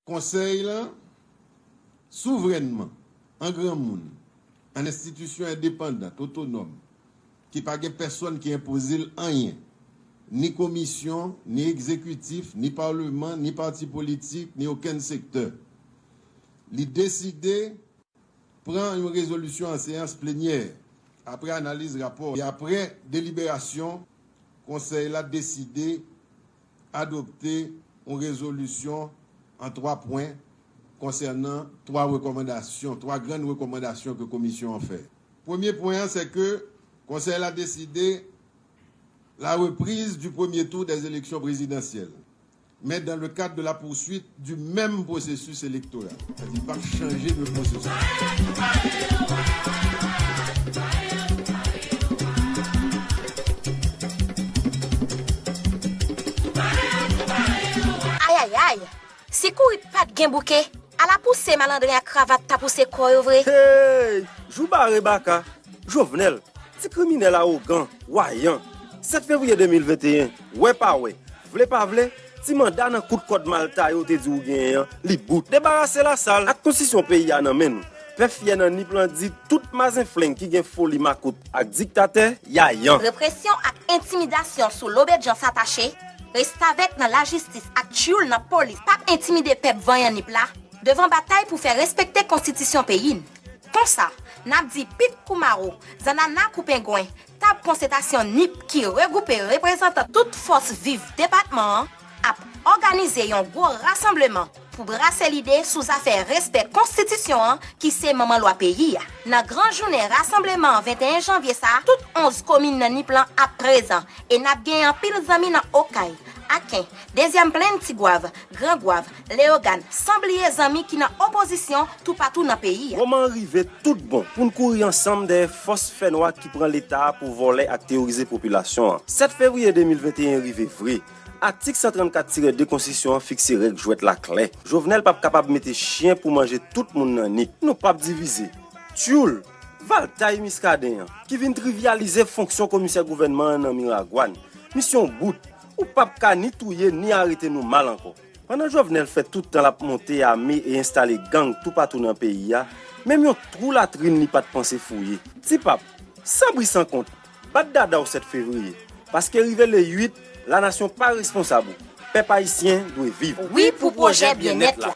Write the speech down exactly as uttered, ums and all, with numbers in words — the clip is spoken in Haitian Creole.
Konsèy la, souvrènman, an granmoun, an enstitisyon endepandant, otonòm, ki pa gen pèsonn ki enpoze l anyen, ni komisyon, ni egzekitif, ni palman, ni pati politik, ni okenn sektè. Li deside pran yon rezolisyon an seyans plenyè, apre analiz rapò e apre deliberasyon, konsèy la deside adopte yon rezolisyon an twa pwen konsènan twa rekòmandasyon, twa grann rekòmandasyon ke komisyon an fè. Premye pwen an, se ke konsèy la deside la reprise du premier tour des élections présidentielles, mais dans le cadre de la poursuite du même processus électoral. Sa di pa chanje de pwosesis. Ayayay! Si kouri pa t gen bouke, ala pouse malandren ak kravat ta pouse kò yo vre. Hey! Jou bare baka! Jovenel, ti kriminèl awogan, wayan. Sèt fevriye de mil venteyen, wè pa wè, vle pa vle, ti manda nan kout kòd malta yo te di w genyen an, li bout. Debarase lasal ak konstitisyon peyi a nan men nou. Pèp fyè nan Nip lan di tout mazen fleng ki gen foli makout ak diktatè, yayan. Represyon ak entimidasyon sou lobedjans atache, restavèk nan lajistis ak tyoul nan polis p ap entimide pèp vanyan Nip la devan batay pou fè respekte konstitisyon peyi n. Konsa, n ap di pit kou mawo, zannana kou pengwen, tab konsiltasyon Nip ki regwoupe reprezantan tout fòs viv depatman an ap òganize yon gwo rasanbleman pou brase lide sou zafè respè konstitisyon an ki se manman lwa peyi a. Nan gran jounen rasanbleman an venteyen janvye sa a, tout onz komin nan Nip lan ap prezan e n ap gen anpil zanmi nan Okay, Aken, Dezyèm Plenn, Tigwav, Grangwav, Leyogàn, san bliye zanmi ki nan opozisyon toupatou nan peyi a. Moman an rive tout bon pou n kouri ansanm dèyè fòs fènwa ki pran Leta a pou vòlè ak teworize popilasyon an. Sèt fevriye de mil venteyen rive vre. Atik san trannkat tirè de konstitisyon an fikse règ jwèt la klè. Jovenel p ap kapab mete chyen pou manje tout moun nan Nip. Nou p ap divize, tyoul, valtay Miskaden an, ki vin trivyalize fonksyon komisè gouvènman an nan Miragwàn. Misyon w bout. Ou p ap ka ni touye ni arete nou mal ankò. Pandan Jovenel fè tout tan l ap monte ame e enstale gang toupatou nan peyi a, menm yon twou latrin li pa t panse fouye. Ti pap, san bri san kont, bat dada w sèt fevriye, paske rive le uit, lanasyon pa responsab ou. Pèp ayisyen dwe viv. Wi pou pwojè byennèt la.